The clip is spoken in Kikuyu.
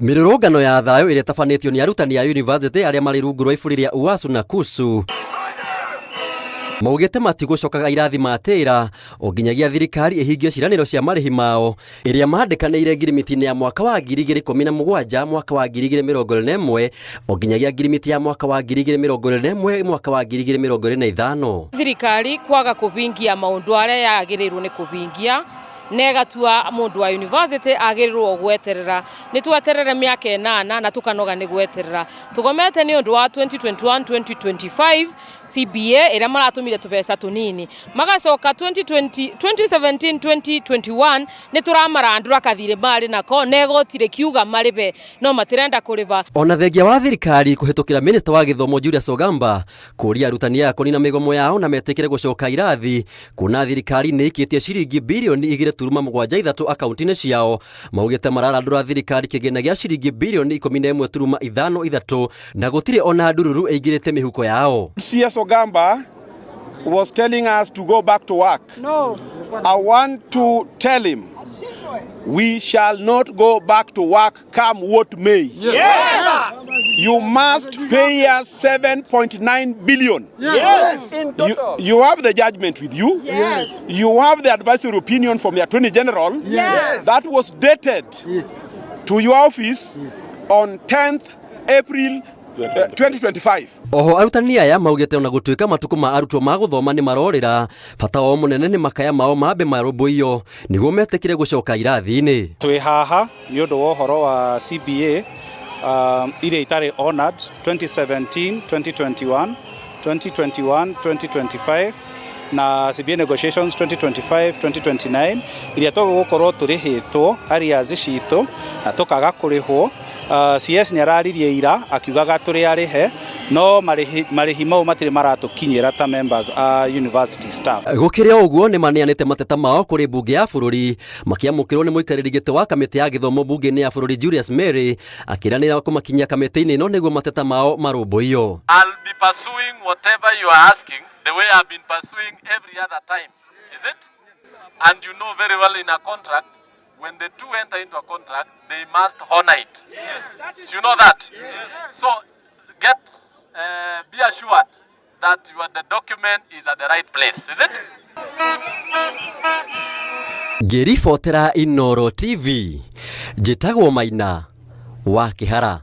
Mĩrũrũngano ya thayũ ĩrĩa ĩtabanĩtio nĩ arutani a yunivasĩtĩ arĩa marĩ rungu rwa iburi rĩa UASU na KUSU maugĩte matigũcokaga irathi matĩra o nginyagia thirikari ĩhingie ciĩranĩro cia marĩhi mao ĩrĩa mandĩkanĩire ngirimiti-inĩ ya mwaka wa 2017 mwaka wa 2021 o nginyagia ngirimiti ya mwaka wa 2021 mwaka wa 2025. Thirikari kwaga kũhingia maũndũ arĩa yagĩrĩirwo nĩ kũhingia na ĩgatua mũndũ wa university agĩrĩirwo gweterera. Nĩ tweterere mĩaka 8 na tũkanoga nĩ gweterera. Tũgomete nĩ ũndũ wa 2021 2025 CBA ĩrĩa maratũmire tũbeca tũnini, magacoka 2020 2017 2021 nĩ tũramarandũra kathirĩ marĩ nako na igoti rĩkiuga marĩbe no matirenda kũrĩba. Ona thengia wa thirikari kũhĩtũkĩra minista wa gĩthomo Julius Ogamba kũria arutani aya kũnina mĩgomo yao na metĩkĩre gũcoka irathi, kuona thirikari nĩ ĩikĩtie ciringi birioni 2.73 akaunti-inĩ ciao, maugĩte mararandũra thirikari kĩgĩna gĩa ciringi birioni 11.53 na gũtirĩ ona ndururu ĩingĩrĩte mĩhuko yao. CS Ogamba was telling us to go back to work. No. I want to tell him we shall not go back to work come what may. Yes. You must pay us 7.9 billion. Yes. In You, you have the judgment with you. Yes. You have the advisory opinion from the Attorney General. Yes. That was dated to your office on 10th April 2025. Oho arutani aya maugĩte ona gũtuĩka matukũ ma arutwo ma gũthoma nĩ marorĩra, bata wao mũnene nĩ makaya mao mambe marũmbũiyo nĩguo metĩkĩre gũcoka irathi-inĩ. Twĩ haha nĩ ũndũ wa ũhoro wa CBA iria itarĩ honored 2017 2021 2021 2025 na CBA negotiations 2025 2029 iria tũgũkorwo tũrĩhĩtwo arrears citũ na tũkaga kũrĩhwo. CS nĩ araririe ira akiugaga tũrĩ arĩhe no marĩhi mau matirĩ maratũkinyĩra ta members a university staff. Gũkĩrĩ o ũguo, nĩ maneanĩte mateta mao kũrĩ mbunge ya bũrũri makĩamũkĩrwo nĩ mũikarĩri gĩtĩ wa kamĩtĩ ya gĩthomo mbunge-inĩ ya bũrũri Julius Mary, akĩranĩra kũmakinyia kamĩtĩ-inĩ ĩno nĩguo mateta mao marũmbũiyo. I'll be pursuing whatever you are asking the way I've been pursuing every other time. Is it? And you know very well in a contract, when the two enter into a contract, they must honor it. Yes. You know that? Yes. So be assured that the document is at the right place. Is it? Ngĩribotera Inooro TV, njĩtagwo Maina wa Kĩhara.